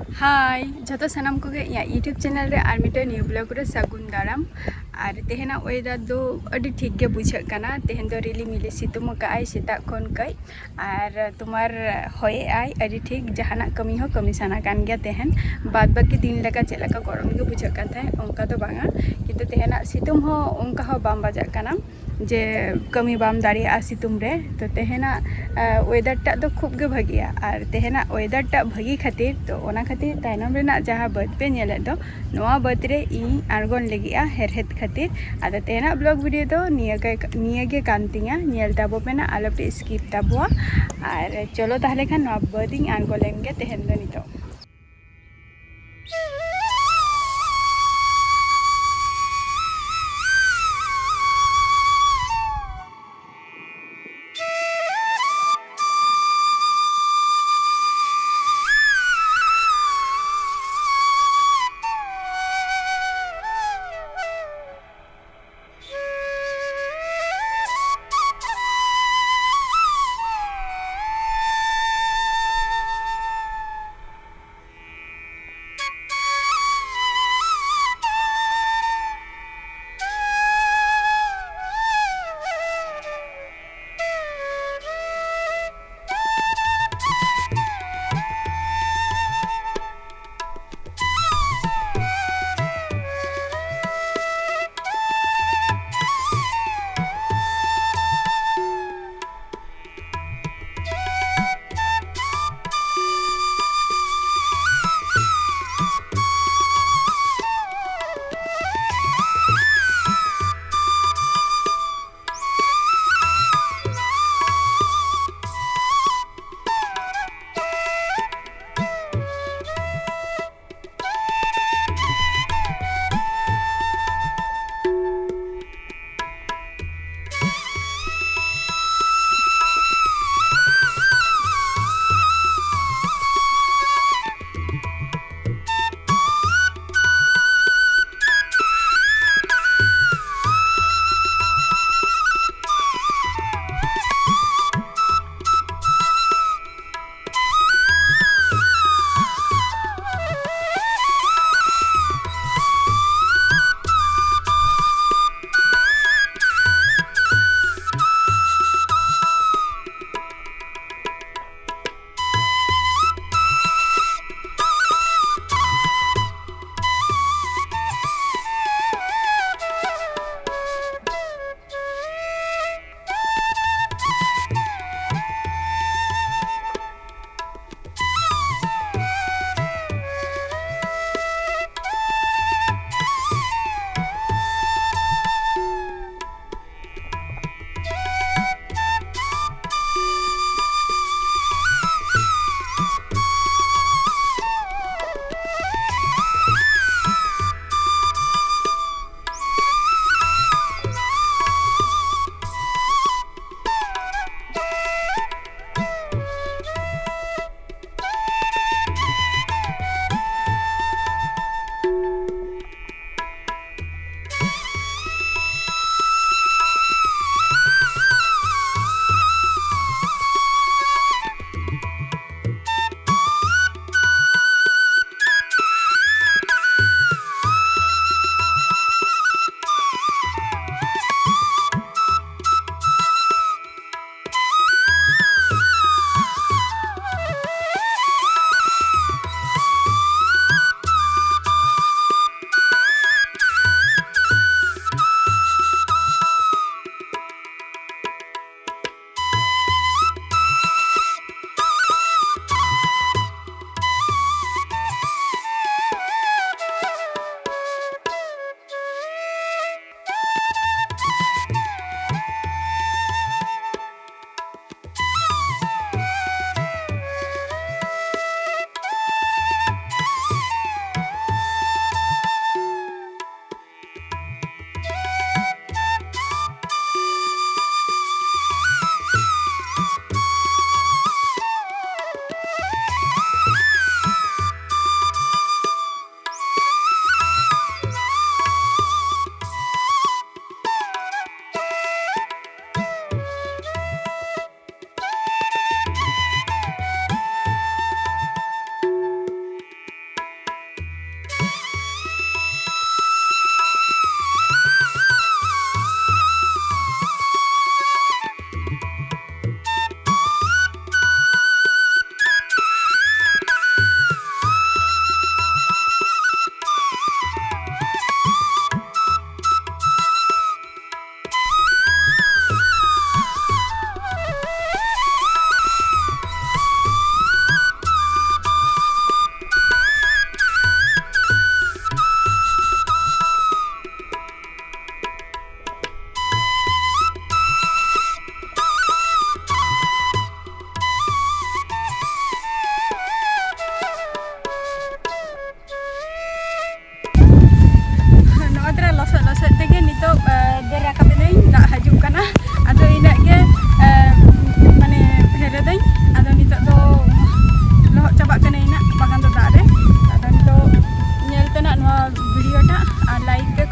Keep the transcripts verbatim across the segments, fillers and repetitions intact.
ᱦᱟᱭ ᱡᱷᱚᱛᱚ ᱥᱟᱱᱟᱢ ᱠᱚᱜᱮ ᱤᱧᱟᱹᱜ YouTube ᱪᱮᱱᱮᱞ ᱨᱮ ᱟᱨ ᱢᱤᱫᱴᱮᱱ ᱱᱤᱭᱩ ᱵᱞᱚᱜ ᱨᱮ ᱥᱟᱹᱜᱩᱱ ᱫᱟᱨᱟᱢ᱾ ᱟᱨ ᱛᱮᱦᱮᱧᱟᱜ ᱳᱭᱮᱫᱟᱨ ᱫᱚ ᱟᱹᱰᱤ ᱴᱷᱤᱠ ᱜᱮ ᱵᱩᱡᱷᱟᱹᱜ ᱠᱟᱱᱟ᱾ ᱛᱮᱦᱮᱧ ᱫᱚ ᱨᱤᱞᱤ ᱢᱤᱞᱤ ᱥᱤᱛᱩᱝ ᱟᱠᱟᱫ ᱟᱭ ᱥᱮᱛᱟᱜ ᱠᱷᱚᱱ ᱠᱟᱹᱡ, ᱟᱨ ᱛᱳᱢᱟᱨ ᱦᱚᱭᱮᱜ ᱟᱭ ᱟᱹᱰᱤ ᱴᱷᱤᱠ᱾ ᱡᱟᱦᱟᱱᱟᱜ ᱠᱟᱹᱢᱤ ᱦᱚᱸ ᱠᱟᱹᱢᱤ ᱥᱟᱱᱟ ᱠᱟᱱ ᱜᱮᱭᱟ ᱛᱮᱦᱮᱧ᱾ ᱵᱟᱫ ᱵᱟᱹᱠᱤ ᱫᱤᱱ ᱞᱮᱠᱟ ᱪᱮᱫ ᱞᱮᱠᱟ ᱜᱚᱨᱚᱢ ᱜᱮ ᱵᱩᱡᱷᱟᱹᱜ ᱠᱟᱱ ᱛᱟᱦᱮᱸᱫ, ᱚᱱᱠᱟ ᱫᱚ ᱵᱟᱝᱟ᱾ ᱠᱤᱱᱛᱩ ᱛᱮᱦᱮᱧᱟᱜ ᱥᱤᱛᱩᱝ ᱦᱚᱸ ᱚᱱᱠᱟ ᱦᱚᱸ ᱵᱟᱝ ᱵᱟᱡᱟᱜ ᱠᱟᱱᱟ ᱡᱮ ᱠᱟᱹᱢᱤ ᱵᱟᱢ ᱫᱟᱲᱮᱭᱟᱜᱼᱟ ᱥᱤᱛᱩᱝ ᱨᱮ᱾ ᱛᱚ ᱛᱮᱦᱮᱧᱟᱜ ᱳᱭᱮᱫᱟᱨ ᱴᱟᱜ ᱫᱚ ᱠᱷᱩᱵ ᱜᱮ ᱵᱷᱟᱹᱜᱤᱭᱟ, ᱟᱨ ᱛᱮᱦᱮᱧᱟᱜ ᱳᱭᱮᱫᱟᱨ ᱴᱟᱜ ᱵᱷᱟᱹᱜᱤ ᱠᱷᱟᱹᱛᱤᱨ, ᱛᱚ ᱚᱱᱟ ᱠᱷᱟᱹᱛᱤᱨ ᱛᱟᱭᱱᱚᱢ ᱨᱮᱱᱟᱜ ᱡᱟᱦᱟᱸ ᱵᱟᱹᱫᱽ ᱯᱮ ᱧᱮᱞᱮᱫ ᱫᱚ, ᱱᱚᱣᱟ ᱵᱟᱹᱫᱽ ᱨᱮ ᱤᱧ ᱟᱬᱜᱚᱱ ᱞᱟᱹᱜᱤᱫᱼᱟ ᱦᱮᱲᱦᱮᱫ ᱠᱷᱟᱹᱛᱤᱨ᱾ ᱟᱫᱚ ᱛᱮᱦᱮᱧᱟᱜ ᱵᱞᱚᱜ ᱵᱷᱤᱰᱤᱭᱳ ᱫᱚ ᱱᱤᱭᱟᱹ ᱜᱮ, ᱱᱤᱭᱟᱹ ᱜᱮ ᱠᱟᱱ ᱛᱤᱧᱟ᱾ ᱧᱮᱞ ᱛᱟᱵᱚ ᱯᱮ ᱱᱟᱜ, ᱟᱞᱚ ᱯᱮ ᱥᱠᱤᱯ ᱛᱟᱵᱚᱣᱟ᱾ ᱟᱨ ᱪᱚᱞᱚ ᱛᱟᱦᱚᱞᱮ ᱠᱷᱟᱱ ᱱᱚᱣᱟ ᱵᱟᱹᱫᱽ ᱤᱧ ᱟᱬᱜᱚ ᱞᱮᱱ ᱜᱮ ᱛᱮᱦᱮᱧ ᱫᱚ ᱱᱤᱛᱚᱜ᱾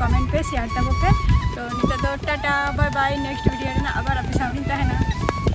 comment ᱯᱮ, share ᱛᱟᱵᱚ ᱯᱮ᱾ ᱛᱚ ᱱᱤᱛᱚᱜ ᱫᱚ Tata, bye bye, next video ᱨᱮᱱᱟᱜ ᱟᱵᱟᱨ ᱟᱯᱮ ᱥᱟᱶ ᱤᱧ ᱛᱟᱦᱮᱱᱟ᱾